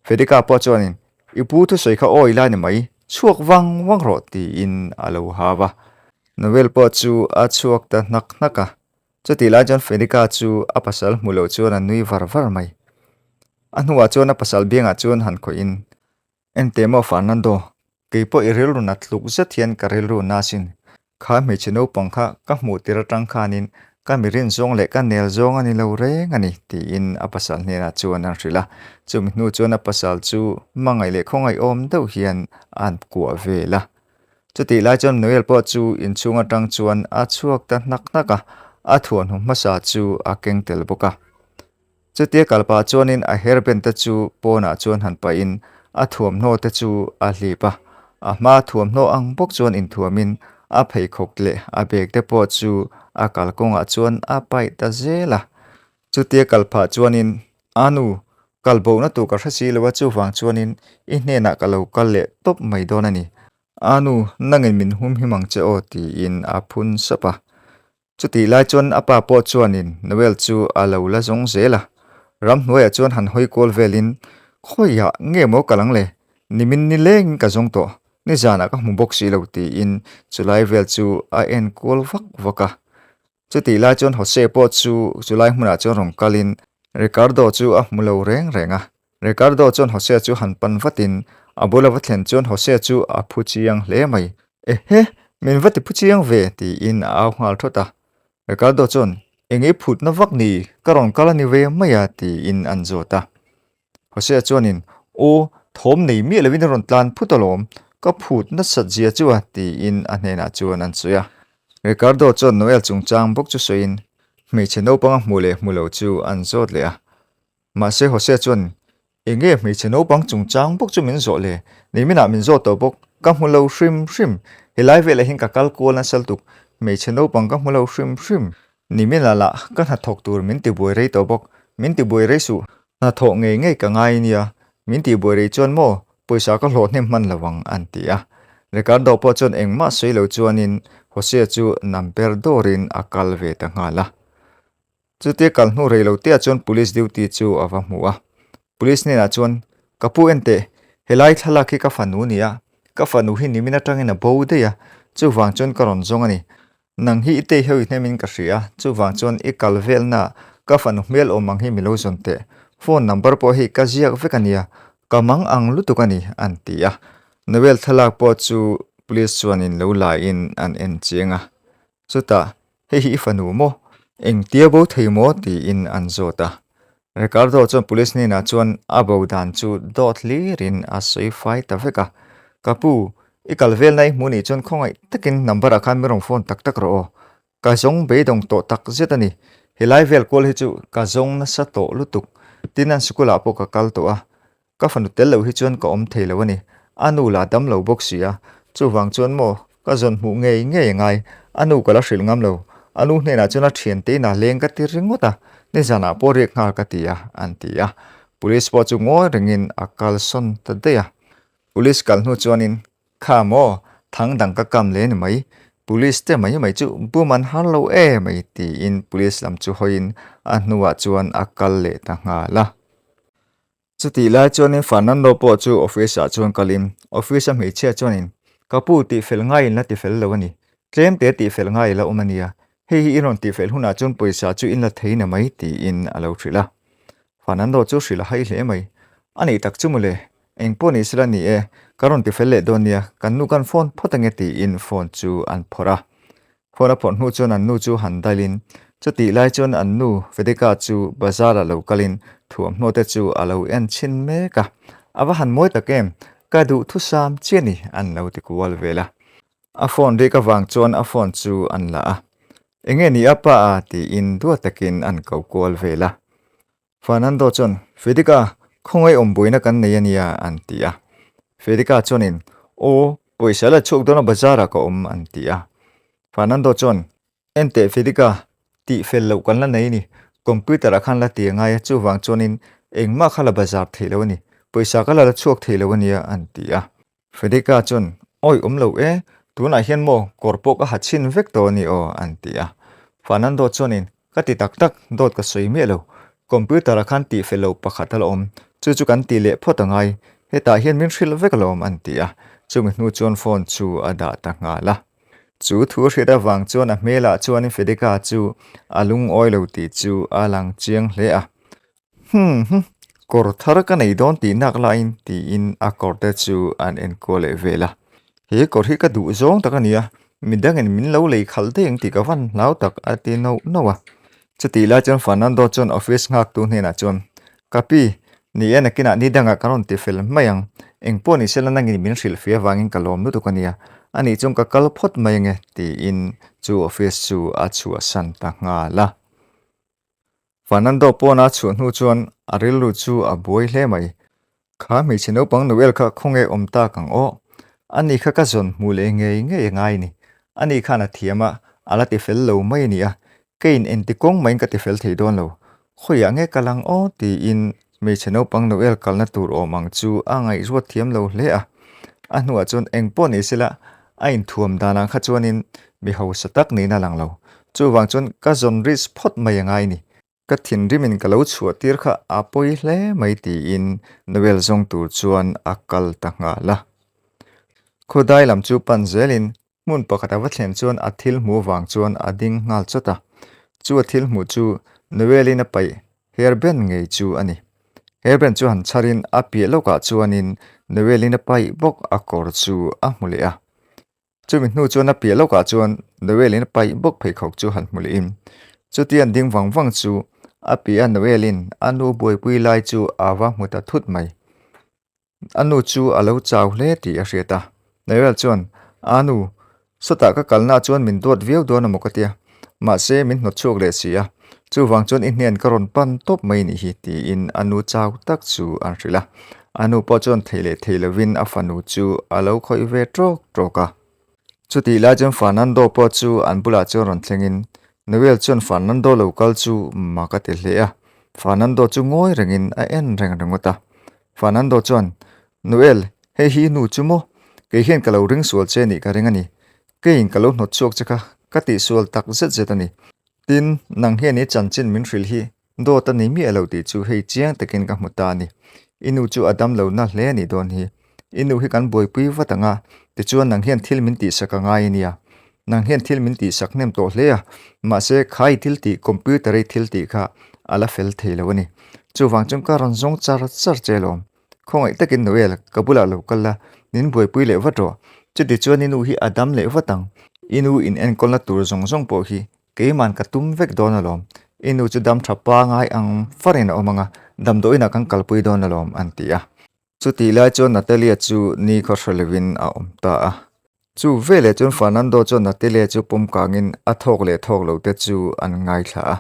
Fedika pawh chuanin, I pu thusawi kha awi la ni mai, chhuak vang vang rawh, tiin a lo hau a. Noel pawh chu a chhuak ta hnak hnak a. Chutih lai chuan Fedika chu a pasal hmu lo chuan a nui var var mai. A hnuah chuan a pasal biangah chuan han khawih in, Enteh maw Fernando, kei pawh i rilru nat tluk zet hian ka rilru na sin. Kha hmeichhe naupang kha ka hmuh tir atang khanin ka mi rin zawng leh ka nel zawng a ni lo reng a ni, tiin a pasal hnenah chuan an hrilh a. Chumi hnu chuan a pasal chu hmangaih leh khawngaihawm deuh hian an kuah vel a. Chutih lai chuan Noel pawh chu inchhung atang chuan a chhuak ta hnak hnak a, a thuamhnaw hmasa chu a keng tel bawk a. Chutia kal pah chuanin a hairband te chu pawnah chuan han pahin a thuamhnaw te chu a hlip a, a hma thuamhnaw ang bawk chuan inthuamin a pheikhawk leh a bag te pawh chu a kalkawngah chuan a paih ta zel a. Chutia kal phah chuanin, A nu, kal bohna tur ka hre si lo a, chuvang chuanin i hnenah ka lo kal leh tawp mai dawn a ni. A nu, nangin min humhim ang che aw tiin a phun sap a. Chutih lai chuan a pa pawh chuanin Noel chu a lo la zawng zel a, ramhnuaiah chuan han hawi kual velin, Khawiah nge maw ka lang le? Nimin ni lengin ka zawng tawh, nizanah ka hmu bawk si lo tiin chulai vel chu a en kual vak vak a. Chutih lai chuan Jose pawh chu chulai hmunah chuan rawn kalin Ricardo chu a hmu lo reng reng a. Ricardo chuan Jose chu han pan vatin a bula va thlen chuan Jose chu a phu chiang hle mai. Ehe! Min va ti phu chiang ve! tiin a au nghal thawt a. Ricardo chuan, Eng i phutna vak ni? Ka rawn kal a ni ve mai a, tiin an zawt a. Jose chuanin, Aw, thawm nei miah lovin i rawn tlan phut alawm, ka phut nasat zia chu a, tiin a hnenah chuan an sawi a. Ricardo chuan Noel chungchang bawk chu sawiin, hmeichhe naupang a hmuh leh hmu lo chu an zawt leh a. Mahse Hosea chuan, Enge hmeichhe naupang chungchang bawk chu min zawh le? Niminah min zawh tawh bawk, ka hmu lo hrim hrim. Helai velah hian ka kal kual nasa lutuk, hmeichhe naupang ka hmu lo hrim hrim. Niminah lah ka hnathawk tur min tibuai rei tawh bawk, min tibuai rei suh, hnathawh ngei ngei ka ngai nia, min tibuai rei chuan maw pawisa ka hlawh hnem hman lo ang an ti a. Ricardo pawh chuan engmah sawi lo chuanin Hosea chu number dawrin a kal ve ta nghal a. Chutia kal hnu rei lo te ah chuan police duty chu a va hmu a. Police hnenah chuan, Ka pu enteh, helai thlalak hi ka fanu nia, Ka fanu hi nimin atangin a bo daih a, chuvang chuan ka rawn zawng a ni. Nang hi i tei heu i hnemin ka hria, chuvang chuan i kal velna ka fanu hmel awm ang hi mi lo zawn teh. Phone number pawh hi ka ziak vek a nia, ka mang ang lutuk a ni, an ti a. Noel thlalak pawh chu police chuanin lo laiin an en chiang a. Chutah, Hei hi i fanu maw? Engtia bo thei maw? tiin an zawt a. Ricardo chuan police hnenah chuan a bo dan chu dawt hlirin a sawi fai ta vek a. Ka pu, i kal velna i hmuh nih chuan khawngaih takin number ah khan mi rawn phone tak tak rawh aw. Ka zawng beidawng tawh tak zet a ni. Helai vel kual hi chu ka zawng nasa tawh lutuk. Tin an sikul ah pawh ka kal tawh a. Ka fanu tel lo hi chuan ka awm thei lo a ni. A nu lah dam lo bawk si a. Chuvang chuan maw, ka zawn hmuh ngei ngei a ngai. A nu ka la hrilh ngam lo. A nu hnenah chuan a thiante inah leng ka ti ringawt a, nizanah pawh riak nghal ka ti a, an ti a. Police pawh chu ngawi rengin a kalsawn ta daih a. Police kal hnu chuanin Kha maw, thang dang ka kam leh ni mai, police te mai mai chu bum an har lo e mai tiin police lam chu hawiin a hnuah chuan a kal leh ta nghal a. Chutih lai chuanin Fernando pawh chu office ah chuan kalin office a hmeichhia chuanin Ka pu tihfel ngaiin la tifel lo a ni, tlem te tihfel ngai la awm a nia, hei hi i rawn tihfel hunah chuan pawisa chu in la thei na mai tiin a lo hrilh a. Fernando chu hrilh a hai hle mai. A nih tak chu mawle, eng pawh ni sela ni e, ka rawn ti fel leh dawn nia, kan nu kan phone phawt ange tiin phone chu an phawrh a. Phone a phawrh hnu chuan an nu chu han dailin, chutih lai chuan an nu Vedika chu bazar ah lo kalin thuamhnaw te chu a lo en chhin mek a. A va han mawi tak em, ka duh thusam chiah ni an lo ti kual vel a. A phone rik avang chuan a phone chu an la a, Enge ni a pa a? tiin duat takin an ko kual vel a. Fernando chuan, Fedika, khawngaih awm buaina kan nei a nia, an ti a. Fedika chuanin, Aw, pawisa la chhuak dawn a bazar ah ka awm, an ti a. Fernando chuan, Enteh Fedika, tih fel loh kan la nei a ni. Computer ah khan la ti a ngai a, chuvang chuanin engmah kha la bazar thei lo a ni. Pawisa ka la la chhuak thei lo a nia, an ti a. Fedeka chuan, Awi awm lo e, tunah hian maw kawr pawh ka ha chhin vek tawh a ni aw, an ti a. Fernando chuanin, Ka ti tak tak, dawt ka sawi miah lo. Computer-ah khan tih fel loh pakhat a la awm, chu chu kan tih leh phawt a ngai. Hetah hian min hrilh vek alawm, an ti a. Chumi hnu chuan phone chu a dah ta nghal a. Chu thu hriat avang chuan a hmelah chuanin Fedeka chu a lungawi lo tih chu a lang chiang hle a. Hum hum, kawr thar ka nei dawn tih nak laiin tiin a kawr te chu an enkual leh vel a. He kawr hi ka duh zawng tak a ni a, midangin min lo lei khalh daih ang tih ka van hlau tak a ti nauh nauh a. Chutih lai chuan Fernando chuan office nghaktu hnenah chuan, Ka pi, ni e nakinah ni dangah ka rawn ti fel mai ang, engpawh ni sela nangin min hrilh fia vangin ka lawm lutuk a nia, anih chuan ka kal phawt mai ange tiin chu office chu a chhuahsan ta nghal a. Fernando pawn a chhuah hnu chuan a rilru chu a buai hle mai. Kha hmeichhe naupang Noel kha khawnge awm tak ang aw? Ani kha ka zawn hmuh leh ngei ngei a ngai ni. Ani khan a thiam a, a la ti fel lo mai a ni a. Keiin engti kawng maiin ka ti fel thei dawn lo. Khawiah nge kal ang aw? tiin hmeichhe naupang Noel kalna tur awm ang chu a ngaihruat thiam lo hle a. A hnuah chuan eng pawh ni sela a inthuam danah kha chuanin mi hausa tak niin a lang lo. Chuvang chuan ka zawn risk phawt mai a ngai ni. Ka thinrimin ka lo chhuah tir kha a pawi hle mai tiin Noel zawng tur chuan a kal ta nghal a. Khawdai lam chu pan zelin hmun pakhat a va thlen chuan a thil hmuh vang chuan a ding nghal chawt a. Chu a thil hmuh chu Noel-in a paih hairband ngei chu a ni. Hairband chu han chharin a piah lawkah chuanin Noel-in a paih bawk a kawr chu a hmu leh a. Chumi hnu chuan a piah lawkah chuan Noel-in a paih bawk pheikhawk chu han hmu lehin chuti an ding vang vang chu a piah a Noel-in a nu buaipui lai chu a va hmu ta thut mai. A nu chu a lo chau hle tih a hriat a. Noel chuan, A nu, sawtah ka kalnaah chuan min duat viau dawn amaw ka tia, mahse min hnawt chhuak leh si a, chuvang chuan i hnen ka rawn pan tawp mai nih hi tiin a nu chau tak chu an hrilh a. A nu pawh chuan thei leh thei lovin a fanu chu a lo khawih ve tawk tawk a. Chutih lai chuan Fernando pawh chu an bulah chuan rawn thlengin Noel chuan Fernando lo kal chu mak a ti hle a, Fernando chu ngawi rengin a en reng ringawt a. Fernando chuan, Noel, hei hi nu chu maw? Kei hian ka lo ring sual che nih ka ring a ni. Keiin ka lo hnawt chhuak che kha ka tihsual tak zet zet a ni. Tin, nang hian i chanchin min hrilh hi Dawt a ni miah lo tih chu hei chiang takin ka hmu ta a ni. I nu chu a dam lo na hle a nih dawn hi. I nu hi kan buaipui vat ang a, tichuan nang hian thil min tihsak a ngai a nia. Nang hian thil min tihsak hnem tawh hle a, mahse kha i thil tih computer i thil tih kha a la fel thei lo a ni. Chuvang chuan ka rawn zawng char char che alawm. Khawngaih takin Noel, ka bulah lo kal la, min buaipui leh vat rawh. Chuti chuan i nu hi a dam leh vat ang. I nu in enkawlna tur zawng zawng pawh hi Keiman ka tum vek dawn alawm, i nu chu dam tha pangai ang farin a awm ang a, damdawiinah kan kalpui dawn alawm an ti a. Chutih lai chuan Natalia chu ni khaw hre lovin a awm ta a. Chu veleh chuan Fernando chuan Natalia chu pawm kangin a thawk leh thawk lo te chu an ngaithla a.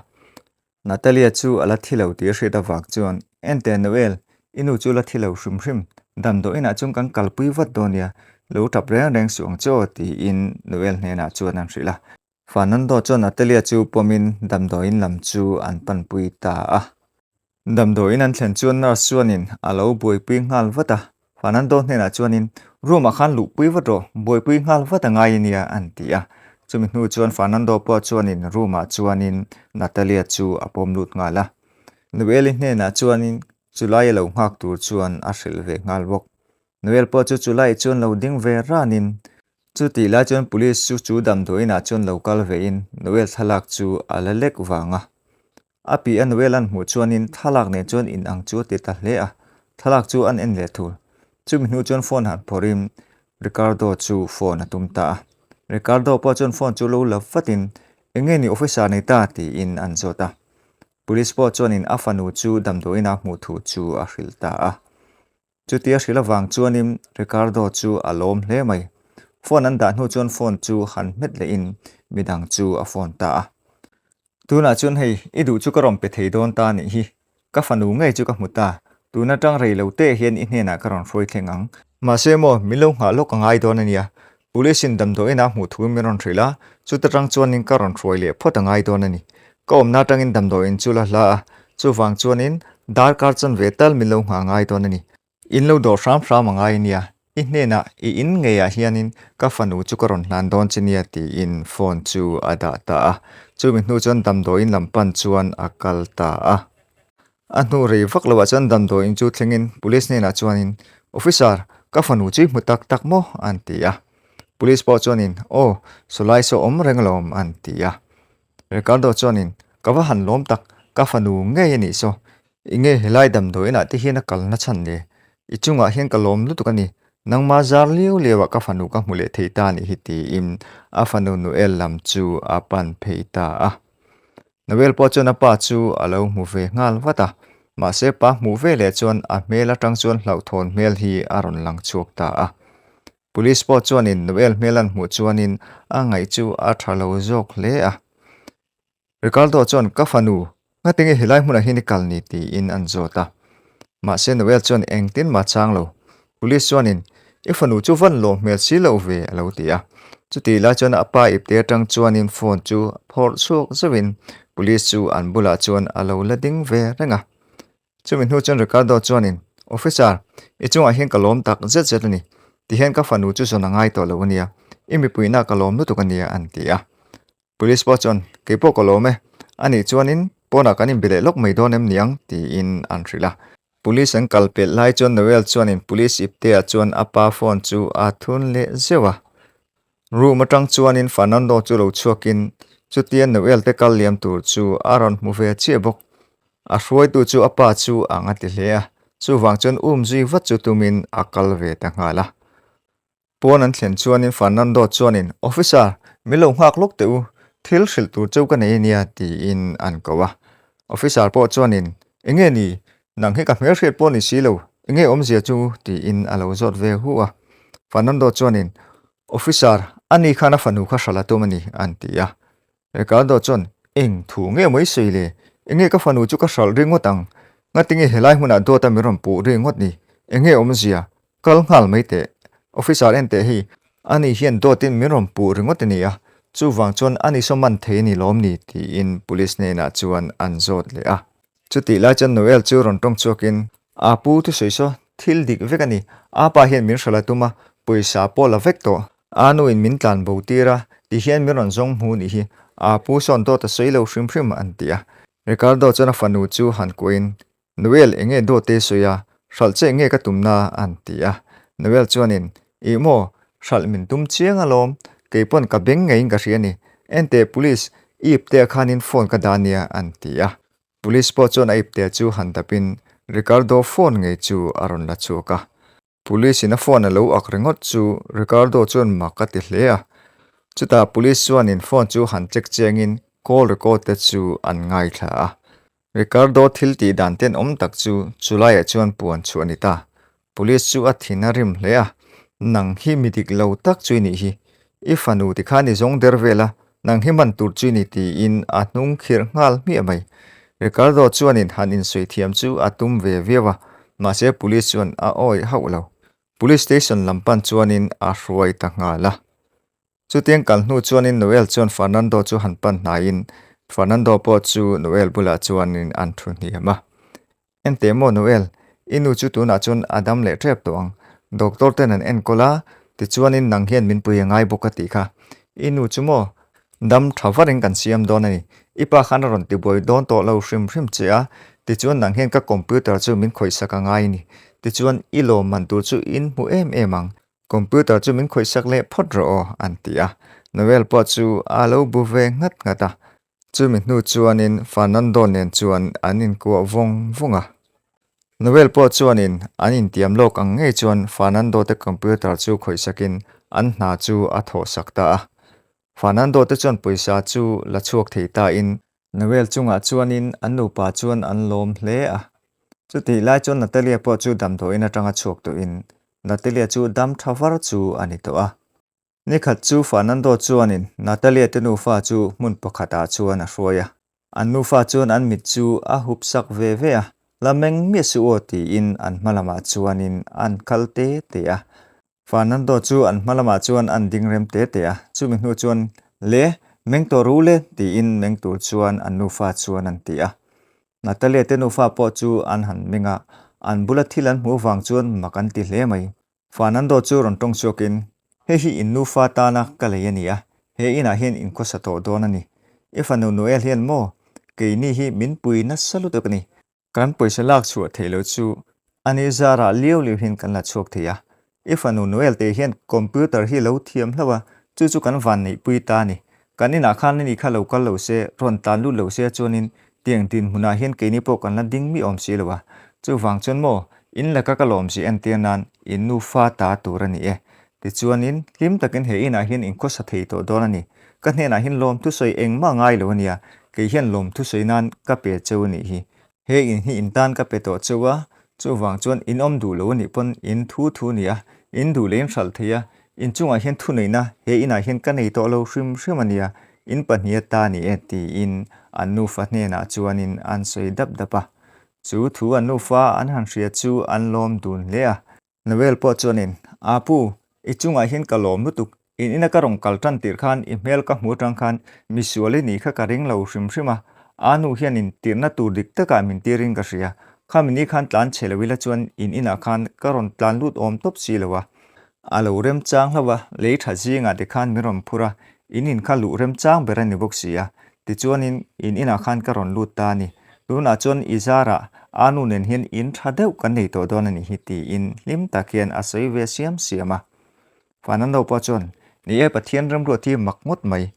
Natalia chu a la thi lo tih a hriat avang chuan, Enteh Noel, i nu chu la thi lo hrim hrim, damdawiinah chuan kan kalpui vat dawn nia, lo tap reng reng suh ang che aw tiin Noel hnenah chuan an hrilh a. Fernando chuan Natalia chu pawmin damdawiin lam chu an panpui ta a. Damdawiin an thlen chuan nurse chuanin a lo buaipui nghal vat a. Fernando hnenah chuanin, Room ah khan luhpui vat rawh, buaipui nghal vat a ngai ania an ti a. Chumi hnu chuan Fernando pawh chuanin room ah chuanin Natalia chu a pawm lut nghal a. Noeli hnenah chuanin chulai a lo nghak tur chuan a hrilh ve nghal bawk. Noel pawh chu chulai chuan lo ding ve ranin Chu tih lai chuan police chu chu damdawiinah chuan lo kal vein Noel thlalak chu a la lek vang a. A pi a Noel an hmuh chuanin thlalak nen chuan in ang chu a ti ta hle a, thlalak chu an en leh thul. Chumi hnu chuan phone han phawrhin Ricardo chu phone a tum ta a. Ricardo pawh chuan phone chu lo la vatin Eng nge ni officer nei ta? tiin an zawt a. Police pawh chuanin a fanu chu damdawiinah hmuh thu chu a hrilh ta a. Chutia hrilh avang chuanin Ricardo chu a lawm hle mai. Phone an dah hnu chuan phone chu han hmet lehin midang chu a phone ta a. Tunah chuan hei, i duh chu ka rawn pe thei dawn ta nih hi. Ka fanu ngei chu ka hmu ta. Tun atang rei lo te hian i hnenah ka rawn hruai thleng ang. Mahse maw, min lo nghah lawk a ngai dawn a nia. Police in damdawiin a hmuh thu min rawn hrilh a, chuta tang chuanin ka rawn hruai leh phawt a ngai dawn a ni. Ka awmna atangin damdawiin chu la hla a, chuvang chuanin darkar chan ve tal min lo nghah ngai dawn a ni. In lo dawr hram hram a ngai nia, i hnenah i in ngeiah hianin ka fanu chu ka rawn hlan dawn che nia tiin phone chu a dah ta a. Chumi hnu chuan damdawiin lam pan chuan a kal ta a. A hnu rei vak loah chuan damdawiin chu thlengin police hnenah chuanin, Officer, ka fanu chu i hmu tak tak maw? an ti a. Police pawh chuanin, Aw, sawlai saw awm reng alawm, an ti a. Ricardo chuanin, Ka va han lawm tak, ka fanu ngei a nih saw. I nge helai damdawiinah te hian a kalna chhan le? I chungah hian ka lawm lutuk a ni. Nangma zar liau liauah ka fanu ka hmu leh thei ta a nih hi tiin a fanu Noel lam chu a pan phei ta a. Noel pawh chuan a pa chu a lo hmu ve nghal vat a, mahse pa hmuh ve leh chuan a hmel atang chuan hlauhthawn hmel hi a rawn lang chhuak ta a. Police pawh chuanin Noel hmel an hmuh chuanin a ngaih chu a tha lo zawk hle a. Ricardo chuan ka fanu, ngatinge helai hmunah hian i kal ni tiin an zawt a. Mahse Noel chuan engtin mah chang lo. Police chuanin, I fanu chu van lawm hmel si loh ve, a lo ti a. Chutih lai chuan a pa ipte atang chuanin phone chu phawrh chhuak zeuhin police chu an bulah chuan a lo la ding ve reng a. Chumi hnu chuan Ricardo chuanin, Officer, i chungah hian ka lawm tak zet zet a ni. Tihian ka fanu chu zawn a ngai tawh lo a nia. I mipuiinah ka lawm lutuk a nia, an ti a. Police pawh chuan, Kei pawh ka lawm e, anih chuanin pawnah kan inbe leh lawk mai dawn em niang? tiin an hrilh a. Police an kal pelh lai chuan Noel chuanin police ipteah chuan a pa phone chu a thun leh zeuh a. Room atang chuanin Fernando chu lo chhuakin chutia Noel te kal liam tur chu a rawn hmu ve chiah bawk. A hruaitu chu a pa chu ang a ti hle a, chuvang chuan umzui vat chu tumin a kal ve ta nghal a. Pawn an thlen chuanin Fernando chuanin, Officer, min lo nghak lawk teh u, thil hrilh tur cheu ka nei ania, tiin an ko a. Officer pawh chuanin, Enge ni? Nang hi ka hmelhriat pawh ni si lo, enge awmzia chu? tiin a lo zawt ve hu a. Fernando chuanin, Officer, ani khan a fanu kha hralh a tum a ni, an ti a. Ricardo chuan, Eng thu nge maw i sawi le? Enge ka fanu chu ka hralh ringawt ang? Ngatinge helai hmunah dawt a min rawn puh ringawt ni? Enge awmzia? Kal nghal mai teh. Officer en teh hei, ani hian dawtin min rawn puh ringawt a ni a, chuvang chuan ani saw man thei a ni lawm ni? tiin police hnenah chuan an zawt leh a. Chutih lai chuan Noel chu rawn tawng chhuakin, A pu thusawi saw, thil dik vek a ni. A pa hian min hralh a tum a, pawisa pawh la vek tawh. A nuin min tlan bo tir a, ti hian min rawn zawng hmu nih hi. A pu sawn dawt a sawi lo hrim hrim an ti a. Ricardo chuan a fanu chu han kuahin, Noel enge dawt te sawi a, hralh che enge ka tumna an ti a. Noel chuanin, Ih maw, hralh min tum chiang alawm, kei pawn ka beng ngeiin ka hria a ni. Enteh police, i ipte ah khanin phone ka dah nia, an ti a. Police pawh chuan a ipte chu han dapin Ricardo phone ngei chu a rawn la chhuak a. Police in a phone a lo ak ringawt chu Ricardo chuan mak a ti hle a. Chutah police chuanin phone chu han check chiangin call record te chu an ngaithla a. Ricardo thil tih dan tenawm tak chu chulaiah chuan puan chhuah a ni ta. Police chu a thin a rim hle a, Nang hi mi dik lo tak chu i nih hi. I fanu tikhan i zawng der vel a, nang hi man tur chu i ni tiin a hnung khirh nghal hmiah mai. Ricardo chuanin han insawi thiam chu a tum ve viau a, mahse police chuan a awih hauh lo. Police station lam pan chuanin a hruai ta nghal a. Chutiang kal hnu chuanin Noel chuan Fernando chu han pan hnaiin Fernando pawh chu Noel bulah chuanin an thu hniam a. Enteh maw Noel, i nu chu tunah chuan a dam leh tep tawh ang. Doctor ten an enkawl a, tichuanin nang hian min pui a ngai bawk a tih kha. I nu chu maw? Dam tha varin kan siam dawn a ni. I pa khan a rawn tibuai dawn tawh lo hrim hrim che a, tichuan nang hian ka computer chu min khawihsak a ngai a ni. Tichuan i lawmman tur chu in hmu em em ang. Computer chu min khawihsak leh phawt rawh aw, an ti a. Noel pawh chu a lo bu ve nghat nghat a. Chumi hnu chuanin Fernando nen chuan an inkuah vawng vawng a. Noel pawh chuanin an intiam lawk ang ngei chuan Fernando te computer chu khawihsakin an hna chu a thawhsak ta a. Fernando te chuan pawisa chu la chhuak thei tain Noel chungah chuanin an nupa chuan an lawm hle a. Chutih lai chuan Natalia pawh chu damdawiin atanga chhuak tawhin Natalia chu dam tha var chu a ni tawh a. Nikhat chu Fernando chuanin Natalia te nufa chu hmun pakhatah chuan a hruai a. An nufa chuan an mit chu a hup sak ve ve a, la meng miah suh aw tiin an hma lamah chuanin an kal te te a. Fernando chu an hma lamah chuan an ding rem te te a, chumi hnu chuan Le, meng tawh ru le tiin meng tur chuan an nufa chuan an ti a. Natalia te nufa pawh chu an han meng a, an bula thil an hmuh vang chuan mak an ti hle mai. Fernando chu rawn tawng chhuakin, Hei hi in nufa tana ka lei a ni a, he inah hian in khawsa tawh dawn a ni. I fanu Noel hian maw, keini hi min pui nasa lutuk a ni. Kan pawisa lak chhuah theih loh chu a ni zarah liau liau hian kan la chhuak thei a. I fanu Noel te hian computer hi lo thiam hlauh a, chu chu kan van neihpui ta a ni. Kan inah khan ani kha lo kal lo se, rawn tlan lut lo se chuanin tiang dinhmunah hian keini pawh kan la ding mi awm si lo a. Chuvang chuan maw, in laka ka lawm si entir nan in nufa ta tur a ni e. Tichuanin, hlim takin he inah hian in khawsa thei tawh dawn a ni. Ka hnenah hian lawm thusawi engmah ngai lo a nia, kei hian lawm thusawi nan ka pe cheu a nih hi. He in hi in tan ka pe tawh cheu a, chuvang chuan in awm duh lo a nih pawn in thu thu nia, in duh leh in hralh thei a, in chungah hian thuneihna he inah hian ka nei tawh lo hrim hrim a nia, in pahniha ta ni e tiin an nufa hnenah chuanin an sawi dap dap a. Chu thu an nufa an han hria chu an lawm dun hle a. Noel pawh chuanin, A pu, i chungah hian ka lawm lutuk. In ina ka rawn kal tan tirh khan i hmel ka hmu atang khan misual i nih kha ka ring lo hrim hrim a. A nu hian in tirhna tur dik takah min tirin ka hria. Khami ni khan tlan chhe lo ila chuan in inah khan ka rawn tlan lut awm tawp si lo a. A lo remchang hlauh a, lei tha zingah te khan min rawn phur a, in in kha luh remchang ber a ni bawk si a. Tichuanin in inah khan ka rawn lut ta a ni. Tunah chuan i zarah a nu nen hian in tha deuh kan nei tawh dawn a nih hi tiin hlim tak hian a sawi ve siam siam a. Fernando pawh chuan, Ni e, Pathian remruat hi mak ngawt mai.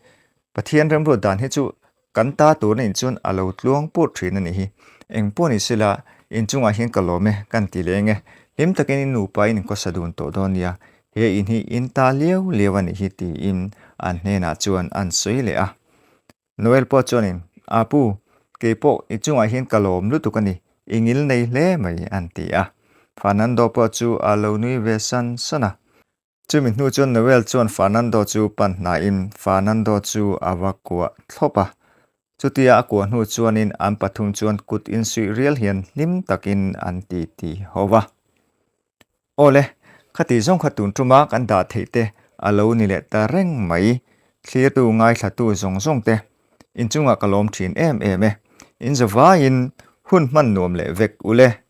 Pathian remruat dan hi chu kan ta tur a nih chuan a lo tluang pur thin a nih hi. Eng pawh ni sela, inchungah hian ka lawm e, kan ti leng e. Hlim takin i nupa in inkawsa dun tawh dawn nia. He in hi in ta liau liau a nih hi tiin an hnenah chuan an sawi leh a. Noel pawh chuanin, A pu, kei pawh i chungah hian ka lawm lutuk a ni, i ngil nei hle mai, an ti a. Fernando pawh chu a lo nui ve san san a. Chumi hnu chuan Noel chuan Fernando chu pan hnaiin Fernando chu a va kuah thlawp a. Chutia a kuah hnu chuanin an pathum chuan kut insuih rial hian hlim takin an titi ho va. Awle, khati zawng kha tun tuma kan dah theih te a lo ni leh ta reng mai. Thlirtu ngaithlatu zawng zawng te inchungah ka lawm thin em em e. In zavaiin hun hman nuam leh vek ule.